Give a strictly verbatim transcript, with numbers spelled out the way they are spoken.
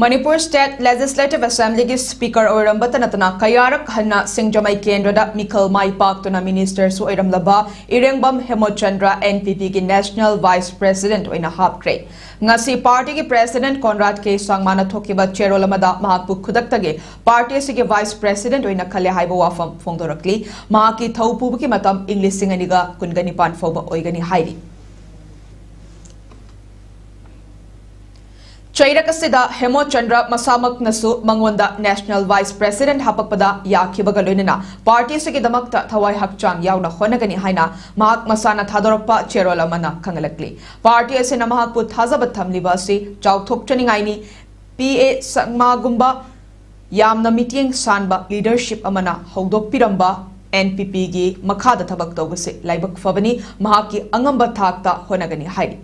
Manipur state legislative ꯑꯦꯁꯦꯝꯕ꯭ꯂꯤꯒꯤ speaker ꯑꯣꯏꯔꯝꯕꯇ ꯅꯠꯇꯅ ꯀꯌꯥꯔꯛ ꯍꯟꯅ ꯁꯤꯡꯖꯃꯩ ꯀꯦꯟꯗ꯭ꯔꯗ ꯃꯤꯈꯜ ꯃꯥꯏ ꯄꯥꯛꯇꯨꯅ ꯃꯤꯅꯤꯁꯇꯔꯁꯨ ꯑꯣꯏꯔꯝꯂꯕ ꯏꯔꯦꯡꯕꯝ ꯍꯦꯃꯣꯆꯟꯗ꯭ꯔ, NPPꯒꯤ ꯅꯦꯁꯅꯦꯜ ꯚꯥꯏꯁ ꯄ꯭ꯔꯦꯁꯤꯗꯦꯟꯠ ꯑꯣꯏꯅ ꯍꯥꯞꯈ꯭ꯔꯦ꯫ ꯉꯁꯤ ꯄꯥꯔꯇꯤꯒꯤ ꯄ꯭ꯔꯦꯁꯤꯗꯦꯟꯠ ꯀꯣꯟꯔꯥꯗ ꯀꯦ ꯁꯥꯡꯃꯥꯅ ꯊꯣꯛꯈꯤꯕ ꯆꯦꯔꯣꯜ ꯑꯃꯗ ꯃꯍꯥꯛꯄꯨ ꯈꯨꯗꯛꯇꯒꯤ ꯄꯥꯔꯇꯤ ꯑꯁꯤꯒꯤ ꯚꯥꯏꯁ ꯄ꯭ꯔꯦꯁꯤꯗꯦꯟꯠ ꯑꯣꯏꯅ ꯈꯜꯂꯦ ꯍꯥꯏꯕ ꯋꯥꯐꯝ ꯐꯣꯡꯗꯣꯔꯛꯂꯤ꯫ ꯃꯍꯥꯛꯀꯤ ꯊꯧ ꯄꯨꯕꯒꯤ ꯃꯇꯝ ꯏꯪ ꯂꯤꯁꯤꯡ ꯑꯅꯤꯒ ꯀꯨꯟꯒ ꯅꯤꯄꯥꯟ ꯐꯥꯎꯕ ꯑꯣꯏꯒꯅꯤ ꯍꯥꯏꯔꯤ꯫ ꯆꯩꯔꯛ ꯑꯁꯤꯗ ꯍꯦꯃꯣꯆꯟꯗ꯭ꯔ ꯃꯁꯥꯃꯛꯅꯁꯨ ꯃꯉꯣꯟꯗ ꯅꯦꯁꯅꯦꯜ ꯚꯥꯏꯁ ꯄ꯭ꯔꯦꯁꯤꯗꯦꯟꯠ ꯍꯥꯄꯛꯄꯗ ꯌꯥꯈꯤꯕꯒ ꯂꯣꯏꯅꯅ ꯄꯥꯔꯇꯤ ꯑꯁꯤꯒꯤꯗꯃꯛꯇ ꯊꯋꯥꯏ ꯍꯛꯆꯥꯡ ꯌꯥꯎꯅ ꯍꯣꯠꯅꯒꯅꯤ ꯍꯥꯏꯅ ꯃꯍꯥꯛ ꯃꯁꯥꯅ ꯊꯥꯗꯣꯔꯛꯄ ꯆꯦꯔꯣꯜ ꯑꯃꯅ ꯈꯪꯍꯜꯂꯛꯂꯤ꯫ ꯄꯥꯔꯇꯤ ꯑꯁꯤꯅ ꯃꯍꯥꯛꯄꯨ ꯊꯥꯖꯕ ꯊꯝꯂꯤꯕ ꯑꯁꯤ ꯆꯥꯎꯊꯣꯛꯆꯅꯤꯡꯉꯥꯏꯅꯤ꯫ ꯄꯤ ꯑꯦ ꯁꯪꯃꯥꯒꯨꯝꯕ ꯌꯥꯝꯅ ꯃꯤꯠꯌꯦꯡ ꯁꯥꯟꯕ ꯂꯤꯗꯔꯁꯤꯞ ꯑꯃꯅ ꯍꯧꯗꯣꯛꯄꯤꯔꯝꯕ NPPꯒꯤ ꯃꯈꯥꯗ ꯊꯕꯛ ꯇꯧꯕꯁꯤ ꯂꯥꯏꯕꯛ ꯐꯕꯅꯤ꯫ ꯃꯍꯥꯛꯀꯤ ꯑꯉꯝꯕ ꯊꯥꯛꯇ ꯍꯣꯠꯅꯒꯅꯤ ꯍꯥꯏꯔꯤ꯫